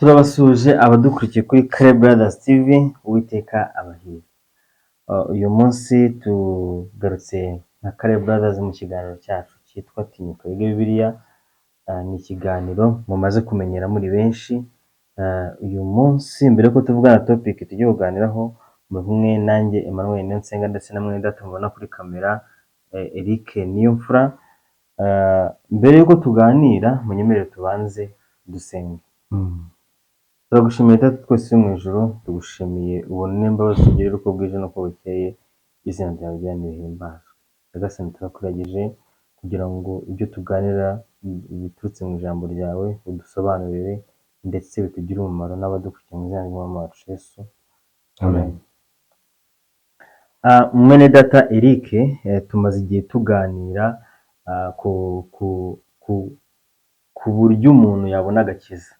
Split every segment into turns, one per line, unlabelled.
Turabasuhuje abadukurikiye kuri Kare Brothers TV, Uwiteka abahire. Uyu munsi tugarutse nka Kare Brothers mu kiganiro cyacu cyitwa Tinyuka Wige Bibiliya. Ni ikiganiro mumaze kumenyera muri benshi. Uyu munsi, mbere yuko tuvugana topic tugiye kuganiraho, muri kumwe nanjye Emmanuel Niyonsenga ndetse na mwene data mubona kuri kamera, Eric Niyomfura. Mbere yuko tuganira, munyemerere tubanze dusenge. Turagushimiye, Data twese uri mu ijuru, tugushimiye ubuntu n'imbabazi tugirira uko bwije n'uko bukeye, izina ryawe ryera rihimbazwe. Nyagasani, turakuragije kugira ngo ibyo tuganira biturutse mu ijambo ryawe udusobanurire ndetse bitugire umumaro n'abadukurikiye, mu izina ry'Umwami wacu Yesu.
Amen.
Mwene data Eric, tumaze igihe tuganira ku buryo umuntu yabona agakiza.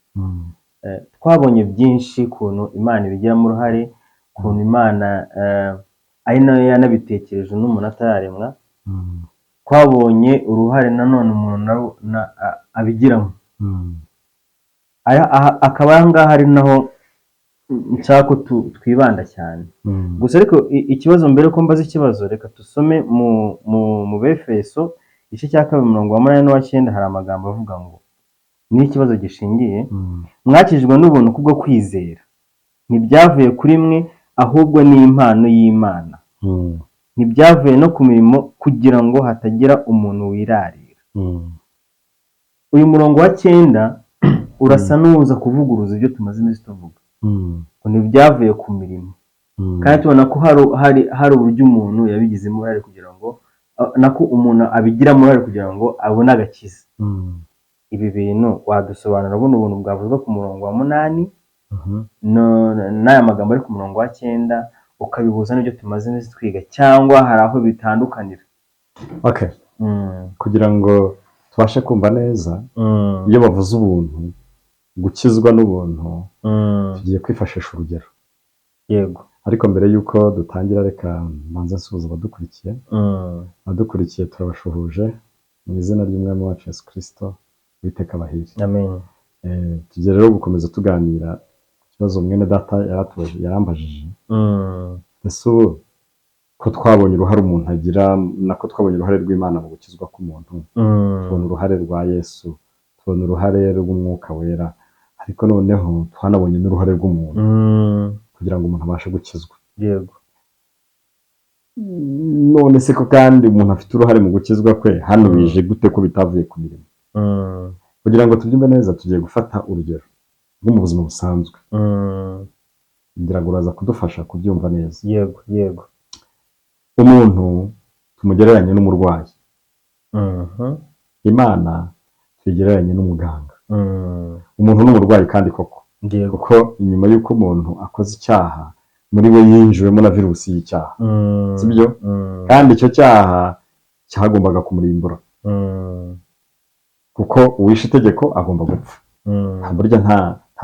Twabonye byinshi, ukuntu Imana ibigiramo uruhare, ukuntu Imana ari nayo yanabitekereje n'umuntu atararemwa. Twabonye uruhare nanone umuntu abigiramo. Akaba aha ngaha ari naho nshaka ko twibanda cyane. Gusa ariko ikibazo, mbere yuko mbaza ikibazo, reka dusome mu Befeso igice cya 2, umurongo wa 8 n'uwa 9. Hari amagambo avuga ngo, niho ikibazo gishingiye: "Mwakijwe n'ubuntu kubwo kwizera, ntibyavuye kuri mwe, ahubwo ni impano y'Imana. Ntibyavuye no ku mirimo, kugira ngo hatagira umuntu wirarira." Uyu murongo wa 9 urasa n'uza kuvuguruza ibyo tumaze iminsi tuvuga, ngo ntibyavuye ku mirimo, kandi tubona ko hari uburyo umuntu yabigizemo uruhare kugira ngo, nako umuntu abigiramo uruhare kugira ngo abone agakiza. Ibi bintu wadusobanura, buno ubuntu bwavuzwe ku murongo wa 8 n'aya magambo ari ku murongo wa 9, ukabihuza n'ibyo tumaze iminsi twiga, cyangwa hari aho bitandukanira?
Okay. Kugira ngo tubashe kumva neza, iyo bavuze ubuntu, gukizwa n'ubuntu, tugiye kwifashisha urugero. Ariko mbere y'uko dutangira, reka mbanze nsuhuza abadukurikiye. Abadukurikiye turabashuhuje mu izina ry'Umwami wacu Yesu Kirisito. Uwiteka abahire.
Amen.
Tugiye rero gukomeza tuganira ku kibazo mwene data yarambajije. Ese ubu ko twabonye uruhare umuntu agira, nako twabonye uruhare rw'Imana mu gukizwa k'umuntu, tubona uruhare rwa Yesu, tubona uruhare rw'Umwuka Wera, ariko noneho twanabonye n'uruhare rw'umuntu kugira ngo umuntu abashe gukizwa. None se ko kandi umuntu afite uruhare mu gukizwa kwe, hano bije gute ko bitavuye ku mirimo? Kugira ngo tubyumve neza, tugiye gufata urugero rwo mu buzima busanzwe. Ngira ngo uraza kudufasha kubyumva neza.
Yego.
Umuntu tumugereranye n'umurwayi, Imana tuyigereranye n'umuganga. Umuntu ni umurwayi kandi koko, kuko inyuma y'uko umuntu akoze icyaha, muri we yinjiwemo na virusi y'icyaha, sibyo? Kandi icyo cyaha cyagombaga kumurimbura, kuko uwishe itegeko agomba gupfa. Burya nta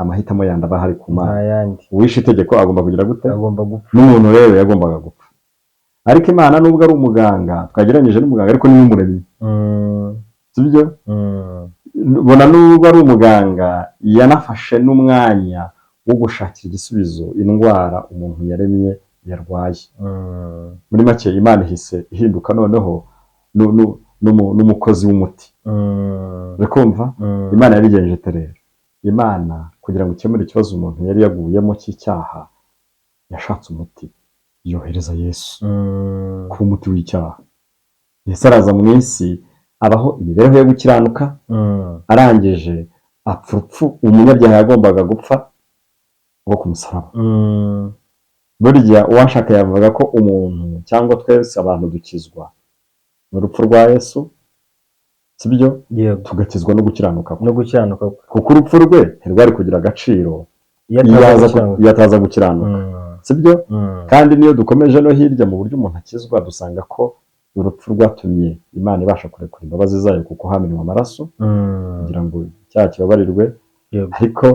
mahitamo yandi aba ahari ku Mana.
Nta yandi.
Uwishe itegeko agomba kugira gute?
Agomba gupfa.
N'umuntu rero yagombaga gupfa. Ariko Imana, nubwo ari umuganga, twagereranyije n'umuganga, ariko niwe umuremyi, sibyo? Bona nubwo ari umuganga, yanafashe n'umwanya wo gushakira igisubizo indwara umuntu yaremye yarwaye. Muri make, Imana ihise ihinduka noneho n'umukozi w'umuti. Uri kumva? Imana yabigenje ite rero? Imana, kugira ngo ikemure ikibazo umuntu yari yaguyemo cy'icyaha, yashatse umuti, yohereza Yesu kuba umuti w'icyaha. Yesu araza mu isi, abaho imibereho yo gukiranuka, arangije apfa urupfu umunyabyaha yagombaga gupfa, rwo ku musaraba. Burya uwashaka yavuga ko umuntu, cyangwa twese abantu, dukizwa n'urupfu rwa Yesu, sibyo?
Yego.
Tugakizwa no gukiranuka kwe.
No gukiranuka kwe.
Kuko urupfu rwe ntirwari kugira agaciro
iyo
iyo
ataza
aza
gukiranuka.
Iyo ataza gukiranuka, sibyo? Kandi niyo dukomeje no hirya mu buryo umuntu akizwa, dusanga ko urupfu rwatumye Imana ibasha kurekura imbabazi zayo, kuko hamenwe amaraso kugira ngo icyaha kibabarirwe. Ariko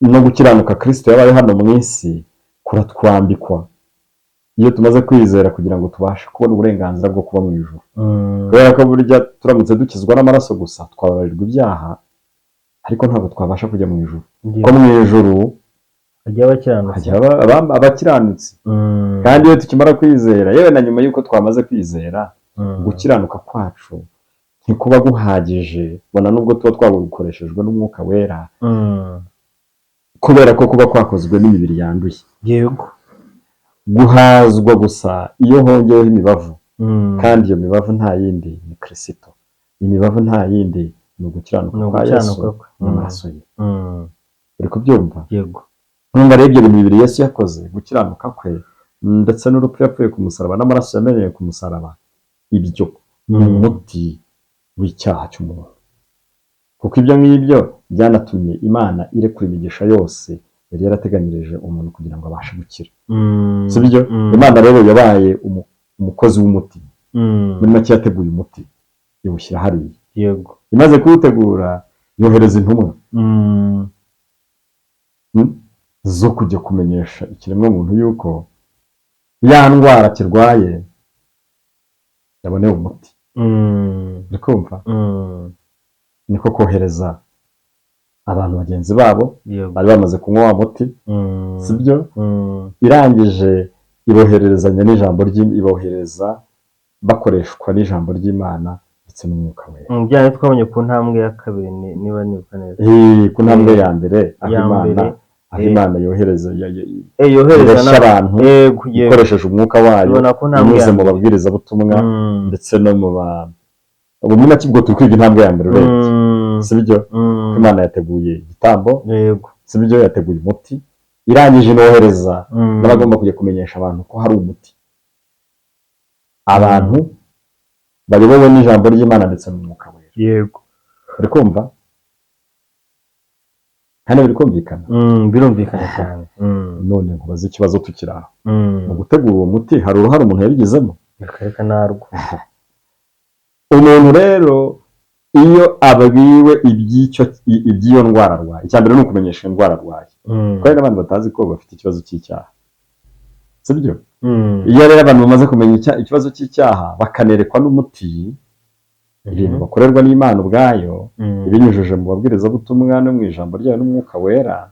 no gukiranuka Kristo yabaye hano mu isi kuratwambikwa iyo tumaze kwizera, kugira ngo tubashe kubona uburenganzira bwo kuba mu ijuru. Kubera ko burya turamutse dukizwa n'amaraso gusa, twababarirwa ibyaha, Ariko ntabwo twabasha kujya mu ijuru, ko mu ijuru
hajya abakiranutsi.
Hajya abakiranutsi. Kandi iyo tukimara kwizera, yewe na nyuma y'uko twamaze kwizera, gukiranuka kwacu ntikuba guhagije, bona nubwo tuba twagukoreshejwe n'Umwuka Wera, kubera ko kuba kwakozwe n'imibiri yanduye. Guhazwa gusa iyo hongeweho imibavu, kandi iyo mibavu nta yindi, ni Kirisito. Imibavu nta yindi, ni ugukiranuka
Ni
kwa Yesu
ugukiranuka kwe.
n'amaraso ye. Uri kubyumva?
Yego.
Nkumva rero ibyo bintu bibiri Yesu yakoze, gukiranuka kwe ndetse n'urupfu yapfuye ku musaraba n'amaraso yameneye ku musaraba, ibyo ni umuti w'icyaha cy'umuntu, kuko ibyo ngibyo byanatumye Imana irekura imigisha yose yari yarateganyirije umuntu kugira ngo abashe gukira. Si byo? Imana rero yabaye umukozi w'umuti. Muri make, yateguye umuti iwushyira hariya. Imaze kuwutegura, yohereza intumwa zo kujya kumenyesha ikiremwamuntu yuko ya ndwara kirwaye yabonewe umuti. Uri kumva? Niko kohereza abantu bagenzi babo bari bamaze kunywa wa muti. Sibyo? Irangije ibohererezanya n'ijambo ibohereza bakoreshwa n'ijambo ry'Imana ndetse n'Umwuka Wera.
Bya twabonye ku ntambwe ya kabiri, niba nibuka neza.
Ku ntambwe ya mbere, aho
Ya
Imana
mbere,
aho Imana yohereza
yohereza
ireshya abantu
Yego.
ikoresheje umwuka wayo,
Tubona ku ntambwe
inyuze
ya
mu
mbere.
babwirizabutumwa ndetse no mu ba ubu muri make ubwo turi kwiga intambwe ya mbere urebye. Si byo? Ko Imana yateguye igitambo. Si byo? Yateguye umuti, irangije inohereza n'abagomba kujya kumenyesha abantu ko hari umuti, abantu bayobowe n'ijambo ry'Imana ndetse n'Umwuka Wera. Uri kumva? Kandi biri kumvikana?
Birumvikana cyane.
None nkubaze ikibazo tukiri aho. Mu gutegura uwo muti hari uruhare umuntu yabigizemo?
Reka reka, narwo.
Umuntu rero iyo abwiwe iby'iyo ndwara arwaye, icya mbere ni ukumenyesha iyo ndwara arwaye, kuko hari n'abantu batazi ko bafite ikibazo cy'icyaha, sibyo? Iyo rero abantu bamaze kumenya ikibazo cy'icyaha, bakanerekwa n'umuti, ibintu bakorerwa n'Imana ubwayo ibinyujije mu babwirizabutumwa no mu ijambo ryayo n'Umwuka Wera,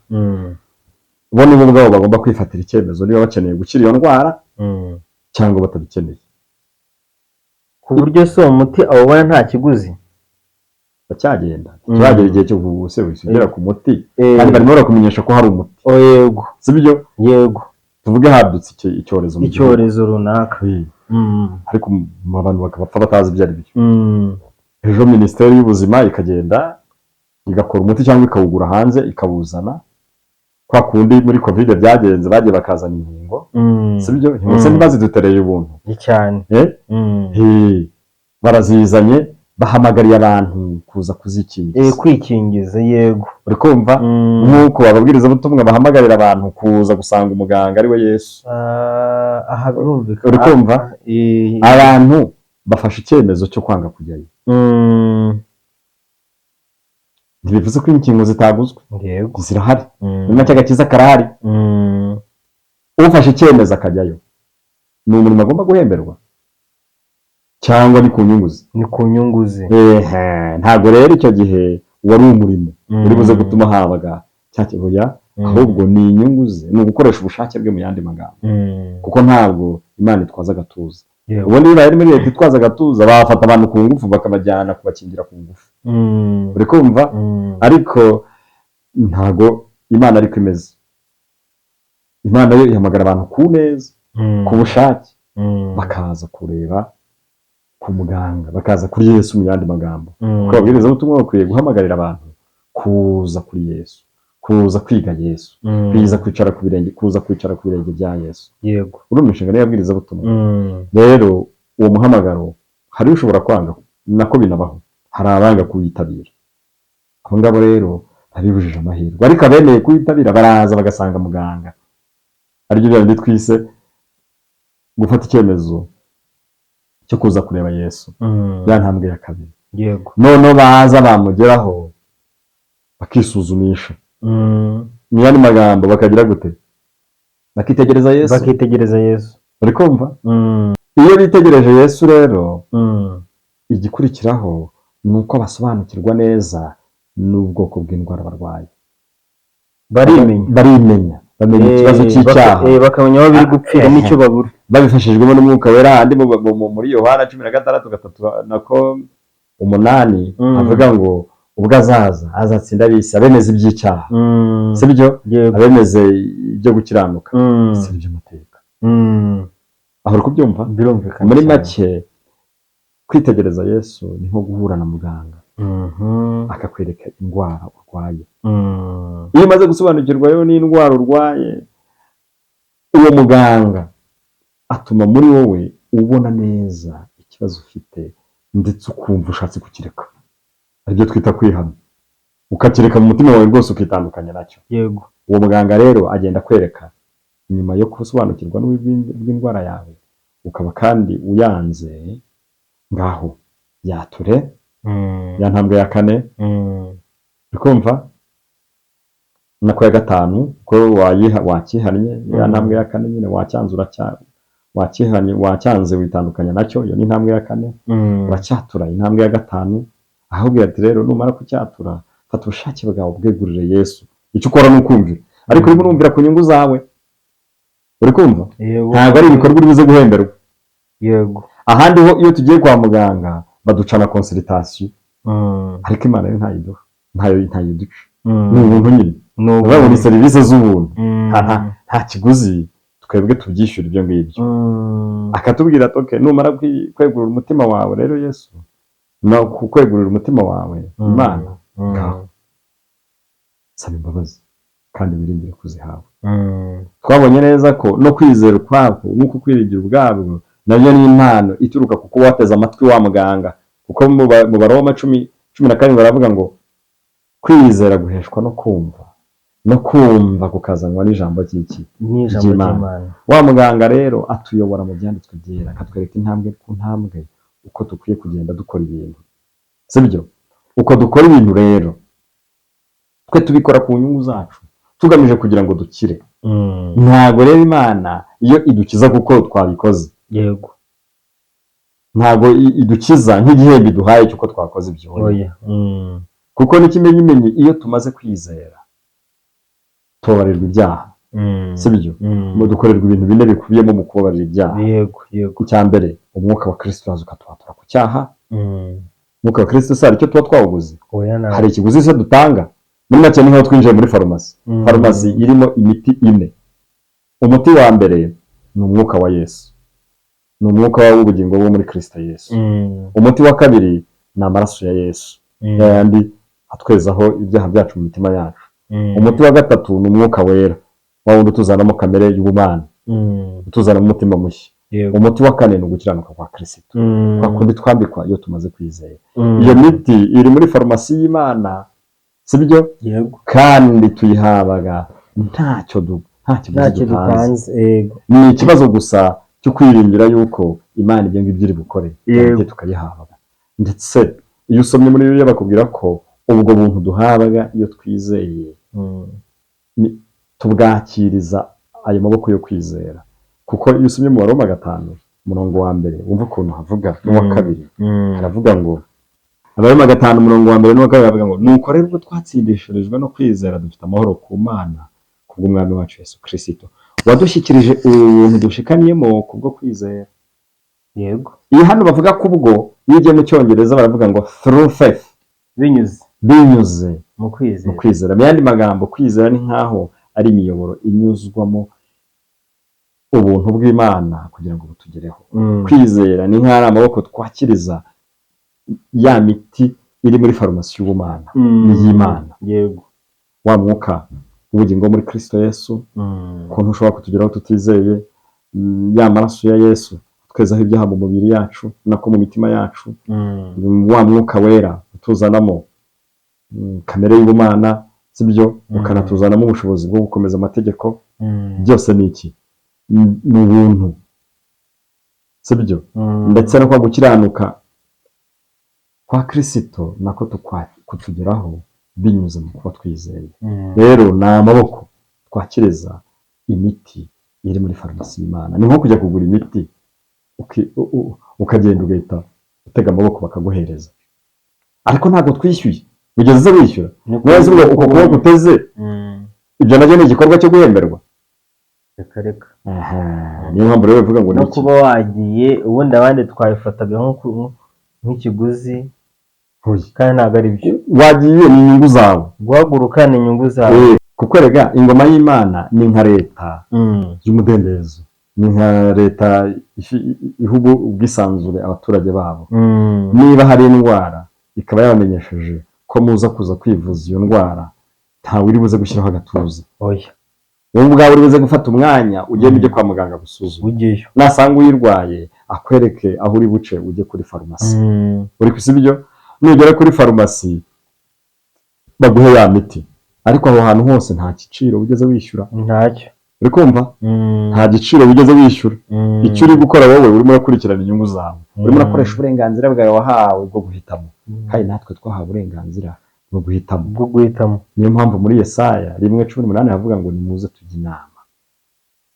bo nibo ubwabo bagomba kwifatira icyemezo niba bakeneye gukira iyo ndwara cyangwa batabikeneye.
Ku buryo se uwo muti awubona nta kiguzi?
Bacyagenda, turagera igihe cyo wese ugera ku muti, kandi barimo barakumenyesha ko hari umuti.
Oh, yego.
Sibyo?
Yego.
Tuvuge hadutse icyorezo mu gihugu.
Icyorezo runaka.
Ariko mu abantu bakabapfa batazi ibyo ari byo. Ejo Minisiteri y'Ubuzima ikagenda igakora umuti cyangwa ikawugura hanze ikawuzana, kwa kundi muri Covid byagenze, bagiye bakazana inkingo. Sibyo? Inkingo se ntibazidutereye ubuntu?
Ni cyane.
Eh? Barazizanye, bahamagariye abantu kuza kuzikingiza.
Kwikingiza, yego.
Uri kumva? Nk'uko ababwirizabutumwa bahamagarira abantu kuza gusanga umuganga ari we Yesu.
Ah, aha birumvikana.
Uri kumva? Abantu bafashe icyemezo cyo kwanga kujyayo, ntibivuze ko inkingo zitaguzwe. Zirahari. Muri make, agakiza karahari. Ufashe icyemezo akajyayo, ni umurimo agomba guhemberwa cyangwa ni ku nyungu ze?
Ni ku nyungu ze.
Ehe, ntabwo rero icyo gihe wari umurimo uri buze gutuma habaga cya kibuya, ahubwo ni inyungu ze, ni ugukoresha ubushake bwe mu yandi magambo, kuko ntabwo Imana itwaza agatuza. Ubundi bibaye ari muri leta itwaza agatuza, bafata abantu ku ngufu bakabajyana kubakingira ku ngufu. Uri kumva? Ariko ntago Imana ariko imeze. Imana yo ihamagara abantu ku neza, ku bushake, bakaza kureba ku muganga, bakaza kuri Yesu mu yandi magambo, kuko ababwirizabutumwa bakwiye guhamagarira abantu kuza kuri Yesu, kuza kwiga Yesu, kuza kwicara ku birenge, kuza kwicara ku birenge bya Yesu. Urumva inshingano y'ababwirizabutumwa? Rero uwo muhamagaro hari ushobora kwanga, nako binabaho, hari abanga kuwitabira. Abo ngabo rero abibujije amahirwe, ariko abemeye kuwitabira baraza bagasanga muganga, aribyo bya bindi twise gufata icyemezo cyo kuza kureba Yesu, ya ntambwe ya kabiri. Noneho baza bamugeraho bakisuzumisha, mu yandi magambo bakagira gute? Bakitegereza Yesu.
Bakitegereza Yesu.
Uri kumva? Iyo bitegereje Yesu rero, igikurikiraho ni uko basobanukirwa neza. n'ubwoko bw'indwara barwaye.
Barimenya.
Barimenya, bamenya ikibazo cy'icyaha.
Bakamenya aho biri gupfira n'icyo babura.
Babifashijwemo n'Umwuka Wera. Andi muri Yohana 16:3 nako 8, avuga ngo ubwo azaza azatsinda ab'isi, abemeza iby'icyaha, sibyo?
Yego.
Abemeze ibyo gukiranuka, si iby'amateka. Aho uri kubyumva?
Birumvikana
Muri
cyane.
make, kwitegereza Yesu ni nko guhura na muganga, akakwereka indwara urwaye. Iyo umaze gusobanukirwa rero n'indwara urwaye, uwo muganga atuma muri wowe ubona neza ikibazo ufite, ndetse ukumva ushatse kukireka, aribyo twita kwihana, ukakireka mu mutima wawe rwose, ukitandukanya nacyo. Uwo muganga rero agenda akwereka, nyuma yo gusobanukirwa n'ububi bw'indwara yawe, ukaba kandi uyanze, ngaho yature ya ntambwe ya kane. Uri kumva? Nako ya gatanu, ko wakihannye, ya ntambwe ya kane nyine, wacyanze, wakihannye, wacyanze, witandukanya nacyo, iyo ni intambwe ya kane. Uracyatura, intambwe ya gatanu. Ahubwo ati rero numara kucyatura, fata ubushake bwawe ubwegurire Yesu. Icyo ukora ni ukumvira, ariko urimo urumvira ku nyungu zawe. Uri kumva?
Yego.
Ntabwo ari ibikorwa uri buze guhemberwa. Ahandi ho, iyo tugiye kwa muganga baduca na consultation, ariko Imana yo ntayiduha, ntayo ntayiduca. Ni ubuntu nyine.
Ni
Uvuga ngo ni
ubuntu.
serivisi z'ubuntu. Nta kiguzi twebwe tubyishyura ibyo ngibyo. Akatubwira ati: "Okay, numara kwegurira umutima wawe rero Yesu, no kwegurira umutima wawe Imana, ngaho saba imbabazi kandi wiringire kuzihawe." Twabonye neza ko no kwizera ukwabwo nk'uko kwiringira ubwabwo nabyo ni impano ituruka ku kuba wateze amatwi wa muganga, kuko mu Baroma 10:17 baravuga ngo kwizera guheshwa no kumva, no kumva kukazanwa n'ijambo ry'iki?
N'ijambo
Ry'Imana.
ry'Imana.
Wa muganga rero atuyobora mu byanditswe byera, akatwereka intambwe ku ntambwe uko dukwiye kugenda dukora ibintu, sibyo? Uko dukora ibintu rero, twe tubikora ku nyungu zacu, tugamije kugira ngo dukire. Ntabwo rero Imana iyo idukiza kuko twabikoze. Ntabwo idukiza nk'igihembo iduhaye cy'uko twakoze ibyo.
Oya.
Kuko n'ikimenyimenyi, iyo tumaze kwizera tubabarirwa ibyaha, sibyo? Mu dukorerwa ibintu bine bikubiyemo mu kubabarira ibyaha.
yego yego
Icya mbere, umwuka wa Kristo uraza ukatubatura ku cyaha. Umwuka wa Kristo se hari icyo tuba twawuguze?
Oya, nawe.
Hari ikiguzi se dutanga? Muri make, ni nk'aho twinjiye muri farumasi. Farumasi irimo imiti ine. Umuti wa mbere ni umwuka wa Yesu, ni umwuka w'ubugingo bwo muri Kristo Yesu. Umuti wa kabiri ni amaraso ya Yesu, yayandi atwezaho ibyaha byacu mu mitima yacu. Umuti wa gatatu ni Umwuka Wera, wa wundi utuzanamo kamere y'ubumana, utuzanamo umutima mushya. Umuti wa kane ni ugukiranuka kwa Kristo, kwa kundi twambikwa iyo tumaze kwizera. Iyo miti iri muri farumasi y'Imana, sibyo?
Yego.
Kandi tuyihabwaga ntacyo kiguzi
Ntacyo
dutanze.
dutanze, yego.
Ni ikibazo gusa cyo kwiringira yuko Imana ibyo ngibyo iri bukore, imiti tukayihabwa. Ndetse iyo usomye muri Bibiliya, bakubwira ko ubwo buntu duhabwa iyo twizeye, tubwakiriza ayo maboko yo kwizera, kuko iyo usomye mu Baroma 5 umurongo wa 1, wumva ukuntu havuga, n'uwa kabiri. Haravuga ngo, Abaroma 5 umurongo wa 1 n'uwa 2, haravuga ngo: "Nuko rero ubwo twatsindishirijwe no kwizera, dufite amahoro ku Mana kubw'Umwami wacu Yesu Kirisito, wadushyikirije ubu buntu dushikamyemo kubwo kwizera." Iyo hano bavuga kubwo, iyo ugiye mu Cyongereza baravuga ngo "through faith".
Binyuze
Binyuze
mu kwizera.
Mu kwizera. Mu yandi magambo, kwizera ni nk'aho ari imiyoboro inyuzwamo ubuntu bw'Imana kugira ngo butugereho. Kwizera ni nk'aho ari amaboko twakiriza ya miti iri muri farumasi y'ubumana y'Imana. Wa mwuka w'ubugingo muri Kristo Yesu, ukuntu ushobora kutugeraho tutizeye, ya maraso ya Yesu twezaho ibyaha mu mubiri yacu, nako mu mitima yacu, wa Mwuka Wera utuzanamo kamere y'ubumana, sibyo? Ukanatuzanamo ubushobozi bwo gukomeza amategeko. Byose ni iki? Ni ubuntu, sibyo? Ndetse no kwa gukiranuka kwa Kirisito nako kutugeraho binyuze mu kuba twizeye. Rero ni amaboko twakiriza imiti iri muri farumasi y'Imana. Ni nko kujya kugura imiti, ukagenda ugahita utega amaboko bakaguhereza, ariko ntabwo twishyuye. Wigeze wishyura? None se ubwo uko kuboko uteze, ibyo nabyo ni igikorwa cyo guhemberwa?
Reka reka.
Aha, niyo mpamvu rero bivuga ngo ni
No
iki?
kuba wagiye, ubundi abandi twabifataga nk'ikiguzi
Oya.
kandi ntabwo ari byo.
Wagiye ni inyungu zawe.
Guhaguruka ni inyungu zawe.
Kuko rega ingoma y'Imana ni nka leta y'umudendezo, ni nka leta iha ubwisanzure abaturage babo. Niba hari indwara ikaba yabamenyesheje ko muza kuza kwivuza iyo ndwara, ntawe uri buze gushyiraho agatuza.
Oya.
Wowe ubwawe uri buze gufata umwanya ugende ujye kwa muganga gusuzuma.
Ujyeyo.
Nasanga uyirwaye, akwereke aho uri buce ujye kuri farumasi. Uri ku sibyo? Nugera kuri farumasi baguhe ya miti, ariko aho hantu hose nta giciro wigeze wishyura.
Ntacyo.
Uri kumva? Nta giciro wigeze wishyura. Icyo uri gukora wowe, urimo urakurikirana inyungu zawe, urimo urakoresha uburenganzira bwawe wahawe bwo guhitamo. Kandi natwe twahawe uburenganzira bwo guhitamo.
Bwo guhitamo.
Niyo mpamvu muri Yesaya 1:18 havuga ngo nimuze tujye inama.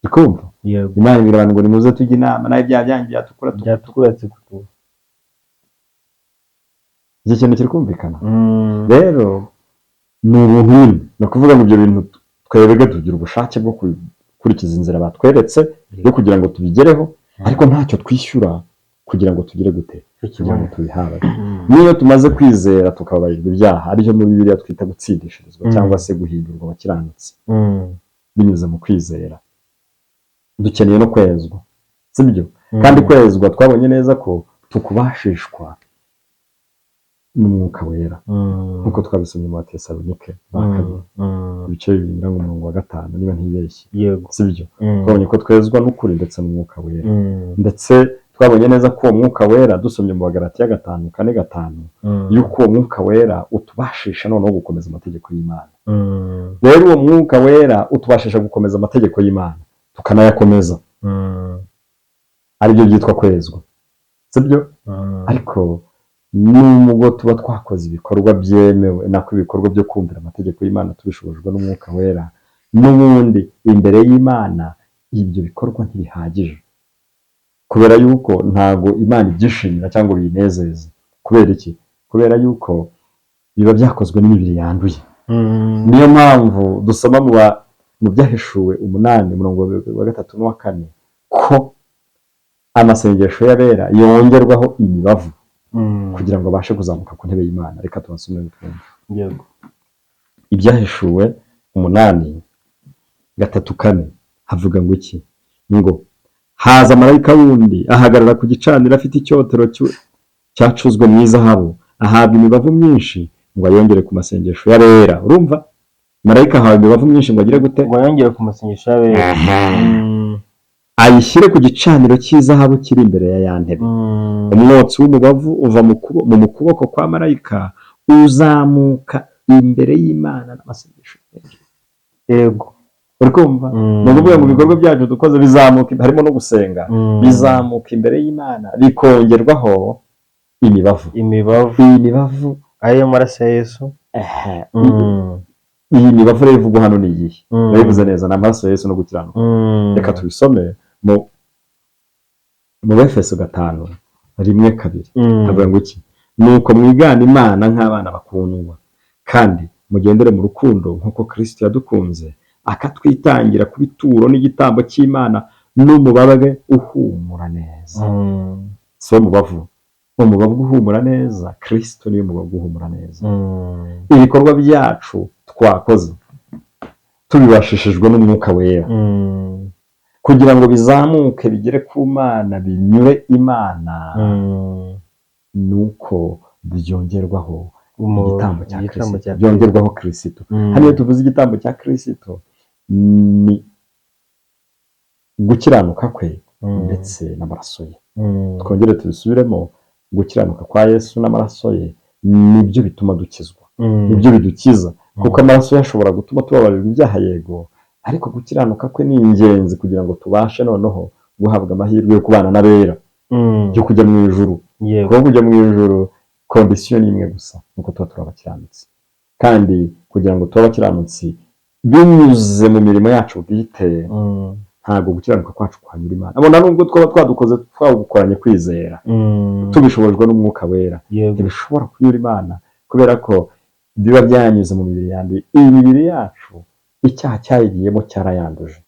Uri kumva?
Yego.
Imana ibwira abantu ngo nimuze tujye inama, nawe ibyaha byanyu byatukura.
Byatukura tsikutu.
Iki kintu kiri kumvikana rero, ni ubuntu nyine. Ni ukuvuga ngo ibyo bintu twebwe tugira ubushake bwo gukurikiza inzira batweretse yo kugira ngo tubigereho, ariko ntacyo twishyura kugira ngo tugire gute? Kugira ngo tubihabwe. Niyo tumaze kwizera tukababarirwa ibyaha, aricyo muri Bibiliya twita gutsindishirizwa cyangwa se guhindurwa abakiranutsi binyuze mu kwizera, dukeneye no kwezwa, sibyo? Kandi kwezwa twabonye neza ko tukubashishwa n'Umwuka Wera, nk'uko twabisomye mu Batesalonike ba kabiri, ibice 2, ngira ngo umurongo wa 5 niba ntibeshye.
Yego.
Sibyo? Twabonye ko twezwa n'ukuri ndetse n'Umwuka Wera. Ndetse twabonye neza ko uwo Mwuka Wera, dusomye mu Bagalatiya 5, 4, 5, yuko uwo Mwuka Wera utubashisha noneho gukomeza amategeko y'Imana. Rero uwo Mwuka Wera utubashisha gukomeza amategeko y'Imana, tukanayakomeza, aribyo byitwa kwezwa, sibyo? Ariko nubwo tuba twakoze ibikorwa byemewe, nako ibikorwa byo kumvira amategeko y'Imana tubishobojwe n'Umwuka Wera, n'ubundi imbere y'Imana ibyo bikorwa ntibihagije, kubera yuko ntago Imana ibyishimira cyangwa biyinezeze. Kubera iki? Kubera yuko biba byakozwe n'imibiri yanduye. Niyo mpamvu dusoma mu Byahishuwe 8, umurongo wa 3 n'uwa 4, ko amasengesho y'abera yongerwaho imibavu kugira ngo abashe kuzamuka ku ntebe y'Imana. Reka tubasome twumve.
Yego.
Ibyahishuwe 8, 3, 4, havuga ngo iki? Ngo haza marayika wundi ahagarara ku gicaniro afite icyotero cyacuzwe mu izahabu, ahabwa imibavu myinshi ngo ayongere ku masengesho y'abera. Urumva, marayika ahawe imibavu myinshi ngo agire gute?
Ngo yongere ku masengesho y'abera.
Ayishyire ku gicaniro cy'izahabu kiri imbere ya ya ntebe. Umwotsi w'umubavu uva mu kuboko kwa marayika uzamuka imbere y'Imana n'amasengesho y'abera.
Yego.
Uri kumva? Ni ukuvuga ngo ibikorwa byacu dukoze bizamuka, harimo no gusenga, bizamuka imbere y'Imana bikongerwaho imibavu.
Imibavu.
Iyi mibavu
ariyo maraso ya Yesu.
Iyi mibavu rero ivugwa hano ni iyihe? Urabivuze neza, ni amaraso ya Yesu no gukiranuka. Reka tubisome mu Befeso 5, 1, 2. Havuga ngo iki? Nuko mwigana Imana nk'abana bakundwa, kandi mugendere mu rukundo nk'uko Kristo yadukunze akatwitangira kuba ituro n'igitambo cy'Imana n'umubabwe uhumura neza. Si wo mubavu, umubavu uhumura neza, Kristo niwe mubavu uhumura neza. Ibikorwa byacu twakoze tubibashishijwe n'Umwuka Wera, kugira ngo bizamuke bigere ku Mana, binyure Imana, nuko byongerwaho igitambo cya
Igitambo
Kirisito,
cya
byongerwaho Kirisito. Hano iyo tuvuze igitambo cya Kirisito, ni gukiranuka kwe ndetse n'amaraso ye. Twongere tubisubiremo: gukiranuka kwa Yesu n'amaraso ye nibyo bituma dukizwa, nibyo bidukiza, kuko amaraso ye ashobora gutuma tubabarirwa ibyaha, yego, ariko gukiranuka kwe ni ingenzi kugira ngo tubashe noneho guhabwa amahirwe yo kubana n'abera, yo kujya mu ijuru. Kuko kujya mu ijuru condition ni imwe gusa, nuko tuba turi abakiranutsi. Kandi kugira ngo tube abakiranutsi binyuze mu mirimo yacu bwite, ntabwo gukiranuka kwacu kwanyura Imana, abona nubwo twaba twadukoze twagukoranye kwizera, tubishobojwe n'Umwuka Wera, ntibishobora kunyura Imana, kubera ko Biba byanyuze mu mibiri yanduye. Iyi mibiri yacu icyaha cyayigiyemo cyarayanduje,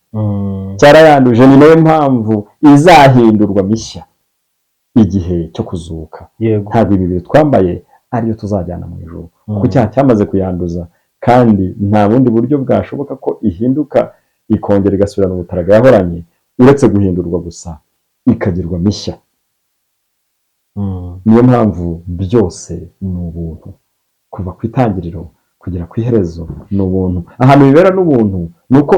cyarayanduje. Ni nayo mpamvu izahindurwa mishya igihe cyo kuzuka. Ntabwo imibiri twambaye ariyo tuzajyana mu ijuru, kuko icyaha cyamaze kuyanduza, kandi nta bundi buryo bwashoboka ko ihinduka ikongera igasubirana ubutaraga yahoranye, uretse guhindurwa gusa ikagirwa mishya. Niyo mpamvu byose ni ubuntu, kuva ku itangiriro kugera ku iherezo ni ubuntu. Ahantu bibera n'ubuntu ni uko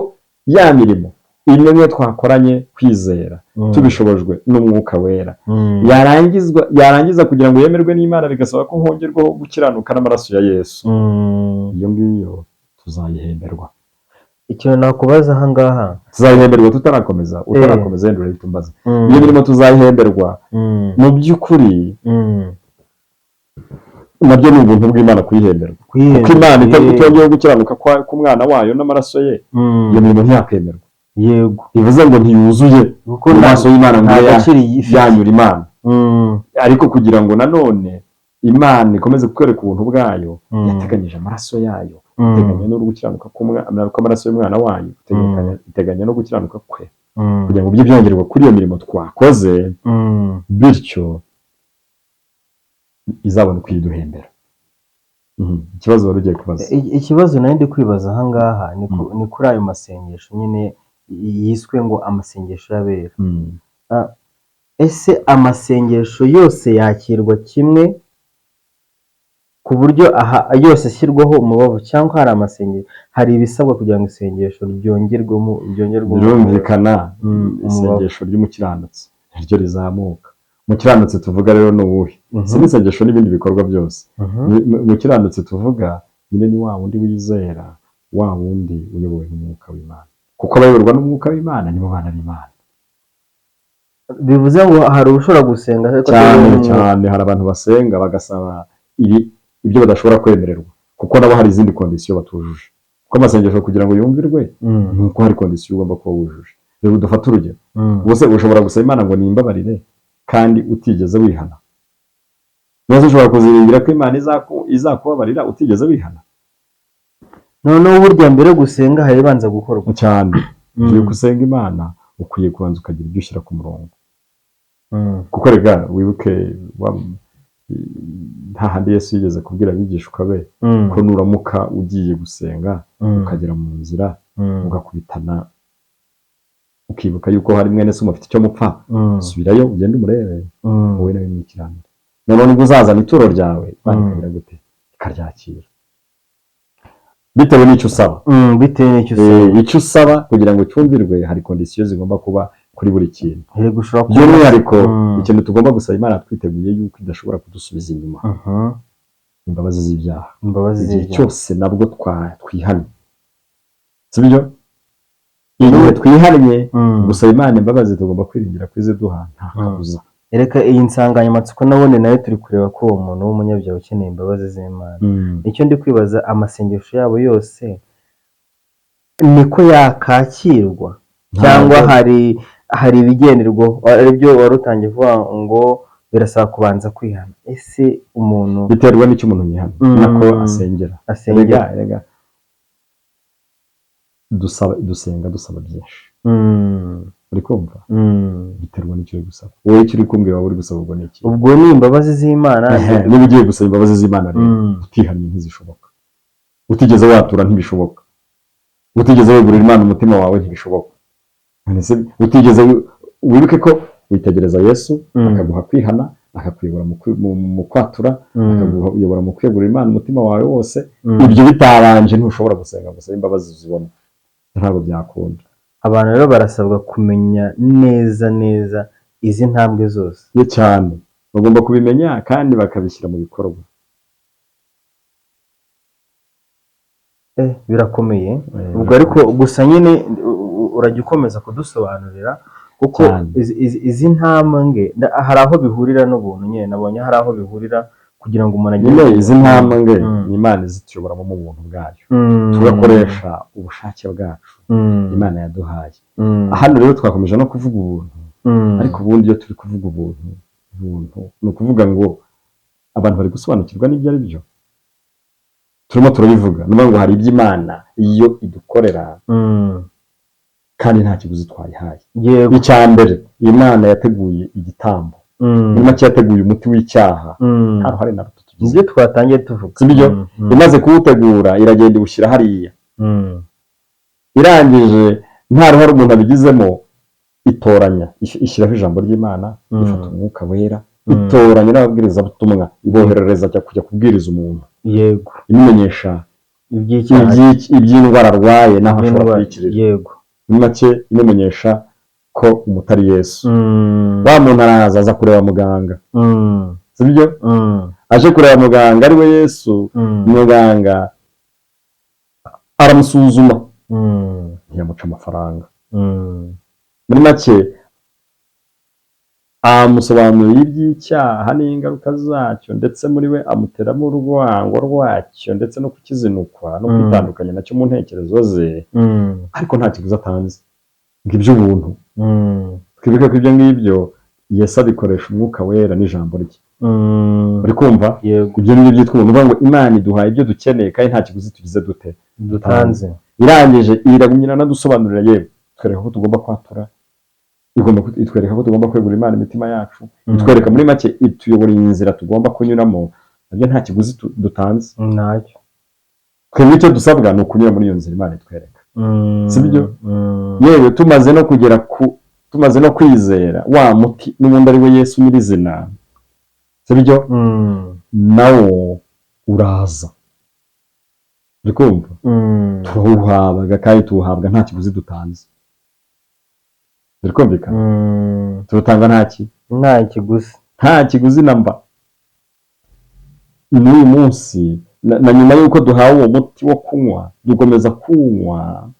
ya mirimo imwe niyo twakoranye kwizera, tubishobojwe n'Umwuka Wera, yarangiza kugira ngo yemerwe n'Imana bigasaba ko hongerwaho gukiranuka n'amaraso ya Yesu. Iyo ngiyo tuzayihemberwa.
Ikintu nakubaza aha ngaha,
tuzayihemberwa utarakomeza wenda urahita umbaza. Iyo mirimo tuzayihemberwa mu by'ukuri, nabyo ni ubuntu bw'Imana kuyihemberwa, kuko Imana itongeyeho gukiranuka k'umwana wayo n'amaraso ye, iyo mirimo ntiyakwemerwa. Bivuze ngo ntiyuzuye
kuko
mu maso y'Imana ngo
nta
ibe
gaciro ifite.
yanyura Imana. Ariko kugira ngo nanone Imana ikomeze kukwereka ubuntu bwayo, yateganyije amaraso yayo, iteganya no gukiranuka kw'amaraso y'umwana wayo, iteganya no gukiranuka kwe, kugira ngo bijye byongerwa kuri iyo mirimo twakoze, bityo izabona uko iyiduhembera. Ikibazo wari ugiye kubaza?
Ikibazo nari ndi kwibaza aha ngaha ni kuri ayo masengesho nyine yiswe ngo amasengesho y'abera. Ese amasengesho yose yakirwa kimwe ku buryo aha yose ashyirwaho umubavu, cyangwa hari amasengesho, hari ibisabwa kugira ngo isengesho ryongerwemo?
Birumvikana,
Umubavu.
isengesho ry'umukiranutsi niryo rizamuka. Umukiranutsi tuvuga rero ni uwuhe? Si n'isengesho n'ibindi bikorwa byose. Umukiranutsi tuvuga nyine ni wa wundi wizera, wa wundi uyobowe n'Umwuka w'Imana, kuko abayoborwa n'Umwuka w'Imana nibo bana b'Imana.
Bivuze ngo hari ushobora gusenga ariko
Cyane.
atari umwuka.
Cyane, hari abantu basenga bagasaba ibyo badashobora kwemererwa, kuko nabo hari izindi condition batujuje, kuko amasengesho kugira ngo yumvirwe ni uko hari condition ugomba kuba wujuje. Rero dufate urugero, ubuse ushobora gusaba Imana ngo nimbabarire kandi utigeze wihana? None ushobora kuziringira ko Imana izakubabarira utigeze wihana?
Noneho burya mbere yo gusenga hari ibibanza gukorwa.
Cyane. Mbere yuko usenga Imana ukwiye kubanza ukagira ibyo ushyira ku murongo, kuko rega wibuke nta handi Yesu yigeze kubwira abigishwa be ko nuramuka ugiye gusenga, ukagera mu nzira, ugakubitana, ukibuka yuko hari mwene se mufite icyo mupfa, subirayo ugende umurebe, wowe nawe mwikiranire, noneho nubwo uzazana ituro ryawe, Imana ikagira gute? Ikaryakira bitewe n'icyo usaba.
Bitewe n'icyo usaba.
Icyo usaba kugira ngo cyumvirwe, hari condition zigomba kuba kuri buri kintu.
Yego, ushobora kuba
By'umwihariko, ikintu tugomba gusaba Imana twiteguye yuko idashobora kudusubiza inyuma, imbabazi z'ibyaha.
Imbabazi
Igihe
z'ibyaha.
cyose nabwo twihannye, sibyo? Igihe twihannye, gusaba Imana imbabazi, tugomba kwiringira kuziduha nta kabuza.
Reka iyi nsanganyamatsiko nabone nayo turi kureba ko uwo muntu w'umunyabyaha ukeneye imbabazi z'Imana, nicyo ndi kwibaza, amasengesho yabo yose niko yakakirwa, cyangwa hari ibigenderwaho, aribyo wari utangiye kuvuga ngo birasaba kubanza kwihana? Ese umuntu
Biterwa n'icyo umuntu yihana, nako asengera.
Asengera.
Erega dusaba, dusenga dusaba byinshi. Uri kumva? Biterwa n'icyo uri gusaba. Wowe icyo uri kumbwira waba uri gusaba ubwo ni iki?
Ubwo ni imbabazi z'Imana.
Niba ugiye gusaba imbabazi z'Imana rero, utihannye ntizishoboka, utigeze watura ntibishoboka, utigeze wegurira Imana umutima wawe ntibishoboka. None se utigeze wibuke ko witegereza Yesu, akaguha kwihana, akakuyobora mu kwatura, akakuyobora mu kwegurira Imana umutima wawe wose. Ibyo bitabanje ntushobora gusenga ngo usabe imbabazi uzibona, ntabwo byakunda.
Abantu rero barasabwa kumenya neza neza izi ntambwe zose.
Ni cyane, bagomba kubimenya kandi bakabishyira mu bikorwa.
Birakomeye. Ubwo ariko gusa nyine urajya ukomeza kudusobanurira, kuko
Cyane.
izi ntambwe hari aho bihurira n'ubuntu nyine, nabonye hari aho bihurira kugira ngo umuntu agere
Nyine izi ntambwe ni Imana izituyoboramo mu buntu bwayo, tugakoresha ubushake bwacu Imana yaduhaye. Hano rero twakomeje no kuvuga ubuntu, ariko ubundi iyo turi kuvuga ubuntu, ubuntu ni ukuvuga ngo abantu bari gusobanukirwa n'ibyo ari byo. Turimo turabivuga, ni ukuvuga ngo hari ibyo Imana iyo idukorera kandi nta kiguzi twayihaye. Icya mbere, Imana yateguye igitambo. Muri make yateguye umuti w'icyaha, nta ruhare na ruto tugize.
Nibyo twatangiye tuvuga.
Si byo? Imaze kuwutegura, iragenda iwushyira hariya. Irangije, nta ruhare umuntu abigizemo, itoranya, ishyiraho ijambo ry'Imana, ifata Umwuka Wera, itoranya n'ababwirizabutumwa, iboherereza kujya kubwiriza umuntu, imumenyesha
iby'icyaha,
iby'indwara arwaye n'aho ashobora
n'indwara.
kuyikirira. Muri make imumenyesha ko umuti ari Yesu. Wa muntu araza, aza kureba muganga. Sibyo? Aje kureba muganga ari we Yesu. Muganga aramusuzuma, ntiyamuca amafaranga. Muri make amusobanurira iby'icyaha n'ingaruka zacyo, ndetse muri we amuteramo urwango rwacyo, ndetse no kukizinukwa no kwitandukanya nacyo mu ntekerezo ze, ariko nta kiguzi atanze, ngo iby'ubuntu. Twibuke ko ibyo ngibyo Yesu abikoresha Umwuka Wera n'ijambo rye. Uri kumva?
Yego.
Ibyo ngibyo byitwa ubuntu. Ni ukuvuga ngo Imana iduhaye ibyo dukeneye kandi nta kiguzi tugize dute?
Dutanze.
Irangije iragumya iranadusobanurira, yewe itwereka ko tugomba kwatura, itwereka ko tugomba kwegura Imana imitima yacu, itwereka, muri make ituyobora inzira tugomba kunyuramo, nabyo nta kiguzi dutanze.
Ntacyo.
Twebwe icyo dusabwa ni ukunyura muri iyo nzira Imana itwereka. Si byo?
Mm.
Yewe tumaze no kugera ku tumaze no kwizera wa muti n'ubundi ari we Yesu nyirizina, si byo?
Mm.
Nawo uraza, uri kumva?
Mm.
Turawuhabwa kandi tuwuhabwa nta kiguzi dutanze, biri kumvikana?
Mm.
Tuwutanga nta ki?
Nta kiguzi.
Nta kiguzi na mba. N'uyu munsi na nyuma y'uko duhawe uwo muti wo kunywa, dukomeza kuwunywa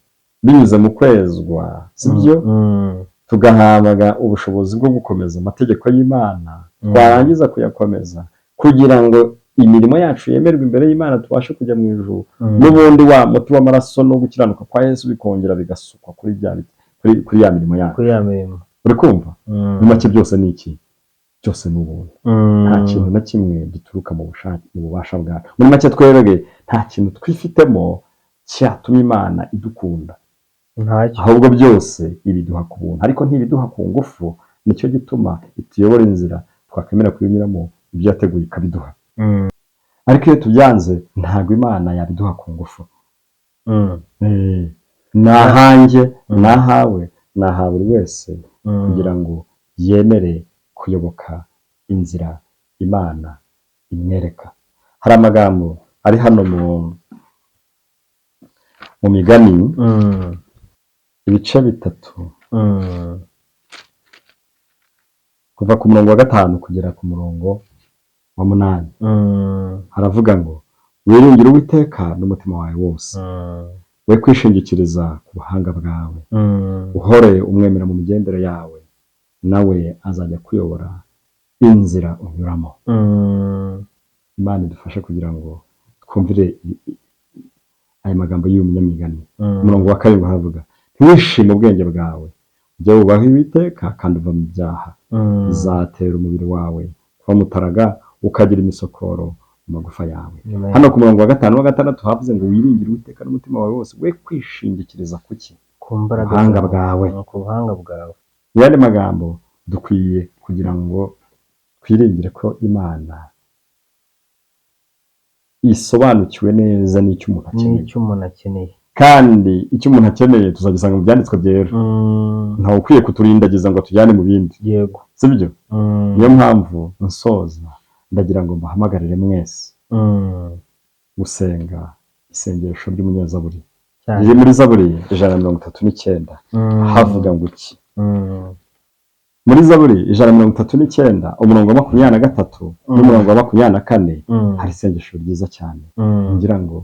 binyuze mu kwezwa, si byo?
Mm.
Tugahabwa ubushobozi bwo gukomeza amategeko y'Imana. Twarangiza kuyakomeza kugira ngo imirimo yacu yemerwe imbere y'Imana, tubashe kujya mu ijuru, n'ubundi wa muti w'amaraso no gukiranuka kwa Yesu bikongera bigasukwa kuri bya kuri ya mirimo yacu.
Kuri ya mirimo.
Uri kumva?
Mm.
Muri make byose ni iki? Byose ni ubuntu.
Mm.
Nta kintu na kimwe gituruka mu bushake, mu bubasha bwacu. Muri make twebwe nta kintu twifitemo cyatuma Imana idukunda.
Ntacyo.
Ahubwo byose ibiduha ku buntu, ariko ntibiduha ku ngufu. Nicyo gituma ituyobora inzira, twakwemera kuyinyuramo, ibyo yateguye ikabiduha. Ariko iyo tubyanze, ntabwo Imana yabiduha ku ngufu. Ni ahanjye, ni ahawe, ni aha buri wese, kugira ngo yemere kuyoboka inzira Imana imwereka. Hari amagambo ari hano mu Migani, ibice 3, kuva ku murongo wa 5 kugera ku murongo wa 8. Haravuga ngo: "Wiringire Uwiteka n'umutima wawe wose, we kwishingikiriza ku buhanga bwawe. Uhore umwemera mu migendere yawe, nawe azajya kuyobora inzira unyuramo." Imana idufashe kugira ngo twumvire aya magambo y'uyu munyamigani. Umurongo wa 7 haravuga: "Ntiwishime ubwenge bwawe, ujye wubaha Uwiteka kandi uva mu byaha. Bizatera umubiri wawe kuba mutaraga, ukagira imisokoro mu magufa yawe."
Amen.
Hano ku murongo wa 5 wa 6 havuze ngo: "Wiringire Uwiteka n'umutima wawe wose, we kwishingikiriza kuki?"
Ku mbaraga
Buhanga
zawe.
bwawe.
Ku buhanga bwawe.
Mu yandi magambo, dukwiye kugira ngo twiringire ko Imana isobanukiwe neza n'icyo umuntu akeneye.
N'icyo umuntu akeneye.
Kandi icyo umuntu akeneye tuzagisanga mu byanditswe byera. Ntawe ukwiye kuturindagiza ngo atujyane mu bindi. Sibyo?
Mm.
Niyo mpamvu nsoza ndagira ngo mbahamagarire mwese gusenga isengesho ry'umunyazaburi
Cyane.
riri muri Zaburi 139. Havuga ngo iki? Muri Zaburi 139, umurongo wa 23 n'umurongo wa 24, hari isengesho ryiza cyane, ngira ngo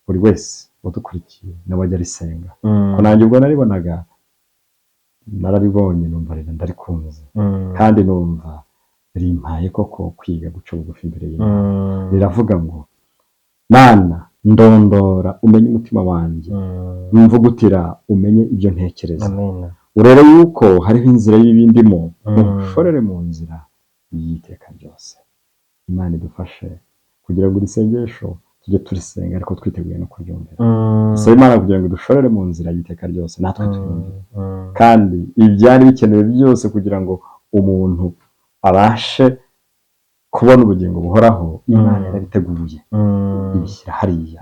buri wese udukurikiye nawe ajya arisenga. Ko nanjye ubwo naribonaga, nararibonye, numva ndarikunze, kandi numva rimpaye koko kwiga guca bugufi imbere y'Imana. Riravuga ngo: "Mana, ndondora umenye umutima wanjye, mvugutira umenye ibyo ntekereza.
Amen.
Urebe yuko hariho inzira y'ibindimo, unshorere mu nzira y'iteka ryose." Imana idufashe kugira ngo iri sengesho Tujye turisenga ariko twiteguye no kuryumvira. Dusaba Imana kugira ngo dushorere mu nzira y'iteka ryose, natwe tuyumvire. Kandi ibyari bikenewe byose kugira ngo umuntu abashe kubona ubugingo buhoraho, Imana yarabiteguye, ibishyira hariya.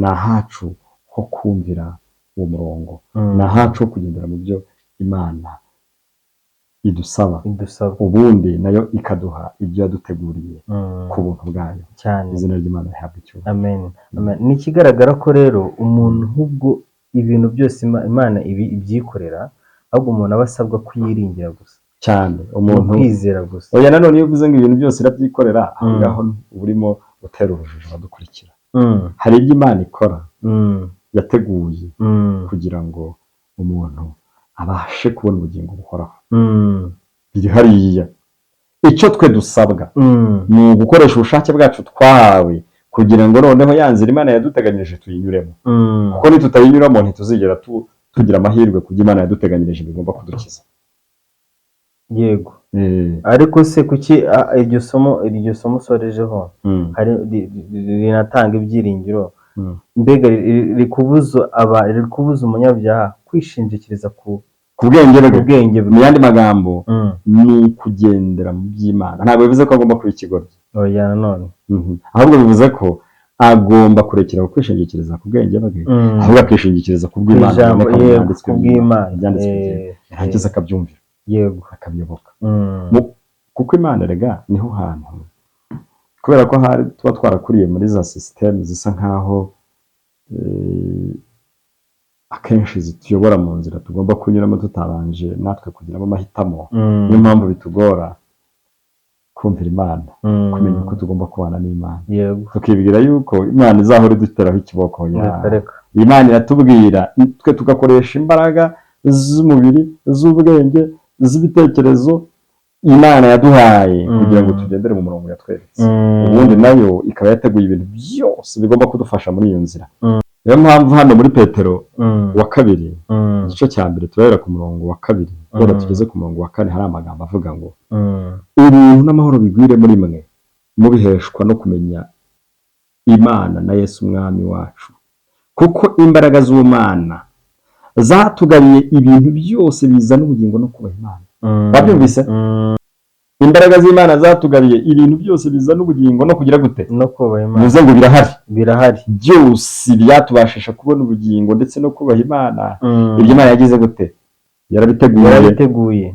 Ni ahacu ho kumvira uwo murongo, ni ahacu ho kugendera mu byo Imana idusaba,
idusaba,
ubundi nayo ikaduha ibyo yaduteguriye ku buntu bwayo. Izina ry'Imana rihabwa icyubahiro.
Amen. Amen. Ni ikigaragara ko rero umuntu ahubwo ibintu byose Imana ibyikorera, ahubwo umuntu aba asabwa kuyiringira gusa,
Cyane.
ni
Umuntu
ukwizera gusa.
Oya, nanone iyo uvuze ngo ibintu byose irabyikorera, aho ngaho uba urimo utera urujijo abadukurikira. Hari ibyo Imana ikora yateguye kugira ngo umuntu abashe kubona ubugingo buhoraho, biri hariya. Icyo twe dusabwa ni ugukoresha ubushake bwacu twahawe kugira ngo noneho ya nzira Imana yaduteganyirije tuyinyuremo, kuko nitutayinyuramo ntituzigera tugira amahirwe ku byo Imana yaduteganyirije bigomba kudukiza.
Yego, ariko se kuki iryo somo usorejeho hari rinatanga ibyiringiro, mbega rikubuza umunyabyaha kwishingikiriza ku
Ku bwenge
ku
bwe.
bwenge bwe?
Mu yandi magambo, ni ukugendera mu by'Imana. Ntabwo bivuze ko agomba kuba ikigoryi.
Oya nanone.
Ahubwo bivuze ko agomba kurekera kwishingikiriza ku bwenge bwe, ahubwo akishingikiriza ku bw'Imana
Ijambo
buboneka mu byanditswe
ku bw'Imana.
Byanditswe byera. Yarangiza akabyumvira, akabiyoboka. Kuko Imana rega niho hantu, kubera ko hari tuba twarakuriye muri za sisiteme zisa nkaho akenshi zituyobora mu nzira tugomba kunyuramo tutabanje natwe kugiramo amahitamo. Niyo mpamvu bitugora kumvira Imana, kumenya uko tugomba kubana n'Imana, tukibwira yuko Imana izahora iduteraho ikiboko ya.
Reka reka.
Imana iratubwira, twe tugakoresha imbaraga z'umubiri, z'ubwenge, z'ibitekerezo Imana yaduhaye kugira ngo tugendere mu murongo yatweretse, ubundi nayo ikaba yateguye ibintu byose bigomba kudufasha muri iyo nzira. Niyo mpamvu hano muri Petero wa kabiri, igice cya mbere, turahera ku murongo wa kabiri kubera tugeze ku murongo wa kane, hari amagambo avuga ngo: "Ubuntu n'amahoro bigwire muri mwe, mubiheshwa no kumenya Imana na Yesu Umwami wacu, kuko imbaraga z'Ubumana zatugabiye ibintu byose bizana ubugingo no kubaha Imana." Wabyumvise? Imbaraga z'Imana zatugabiye ibintu byose bizana ubugingo no kugira gute?
No kubaha Imana.
Bivuze ngo birahari.
Birahari.
Byose byatubashisha kubona ubugingo ndetse no kubaha Imana, ibyo Imana yagize gute? Yarabiteguye.
Yarabiteguye.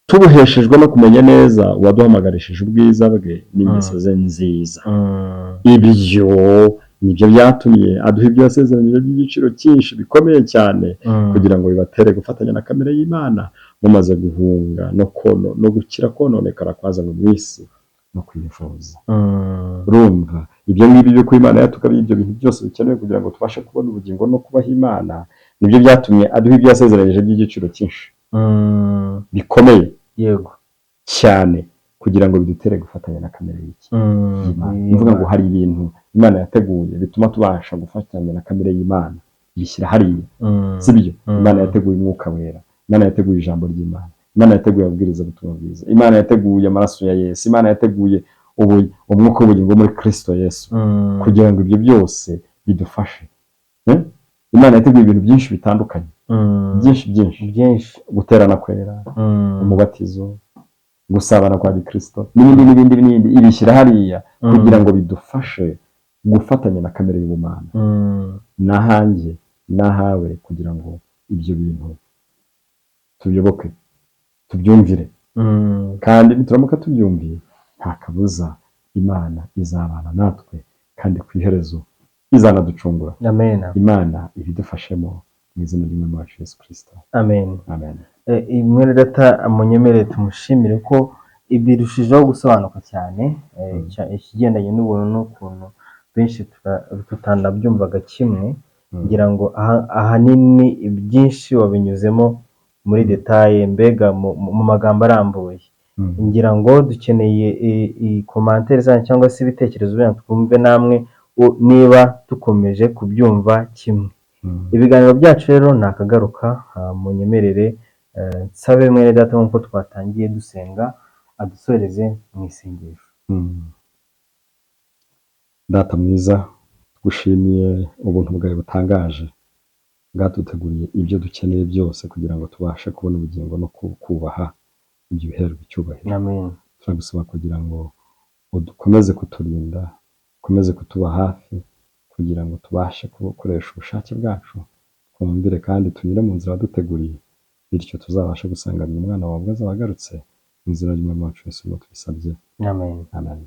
Tubuheshejwe no kumenya neza uwaduhamagarishije ubwiza bwe n'ingeso ze nziza. Ibyo nibyo byatumye aduha ibyo yasezeranyije by'igiciro cyinshi bikomeye cyane, kugira ngo bibatere gufatanya na kamere y'Imana, mumaze guhunga no gukira kononekara kwazanywe mu isi no kwivuza. Urumva ibyo ngibyo byo kuba Imana yatugabiye ibyo bintu byose bikenewe kugira ngo tubashe kubona ubugingo no kubaha Imana, nibyo byatumye aduha ibyo yasezeranyije by'igiciro cyinshi bikomeye cyane, kugira ngo bidutere gufatanya na kamere y'iki? Y'Imana. Ni ukuvuga ngo hari ibintu Imana yateguye bituma tubasha gufatanya na kamere y'Imana, bishyira hariya, sibyo? Imana yateguye Umwuka Wera, Imana yateguye ijambo ry'Imana, Imana yateguye ababwirizabutumwa bwiza, Imana yateguye amaraso ya Yesu, Imana yateguye umwuka w'ubugingo muri Kristo Yesu, kugira ngo ibyo byose bidufashe. Imana yateguye ibintu byinshi bitandukanye, byinshi byinshi,
Byinshi.
guterana kwera, umubatizo, gusabana kwa gikristo, n'ibindi n'ibindi n'ibindi, ibishyira hariya kugira ngo bidufashe gufatanya na kamere y'ubumana. N'ahanjye n'ahawe kugira ngo ibyo bintu tubiyoboke, tubyumvire, kandi nituramuka tubyumviye, nta kabuza Imana izabana natwe, kandi ku iherezo izanaducungura.
Amen.
Imana ibidufashemo mu izina ry'Umwami wacu Yesu Kirisito.
Amen.
Amen.
Mwene data munyemerere tumushimire ko birushijeho gusobanuka cyane, ikigendanye n'ubuntu n'ukuntu benshi tutanabyumvaga kimwe. Ngira ngo ahanini byinshi wabinyuzemo muri détails, mbega mu magambo arambuye. Ngira ngo dukeneye commentaires zanyu cyangwa se ibitekerezo byanyu, twumve namwe niba dukomeje kubyumva kimwe. Ibiganiro byacu rero ni akagaruka. Munyemerere nsabe mwene data, nk'uko twatangiye dusenga, adusoreze mu isengesho.
Data mwiza, tugushimiye ubuntu bwawe butangaje bwaduteguriye ibyo dukeneye byose kugira ngo tubashe kubona ubugingo no kubaha ibyo bihererwa icyubahiro.
Amen.
Turagusaba kugira ngo udukomeze kuturinda, ukomeze kutuba hafi kugira ngo tubashe gukoresha ubushake bwacu, twumvire kandi tunyure mu nzira waduteguriye, bityo tuzabashe gusanganira umwana wawe ubwo azaba agarutse. Mu izina ry'Umwami wacu Yesu niho tubisabye.
Amen.
Amen.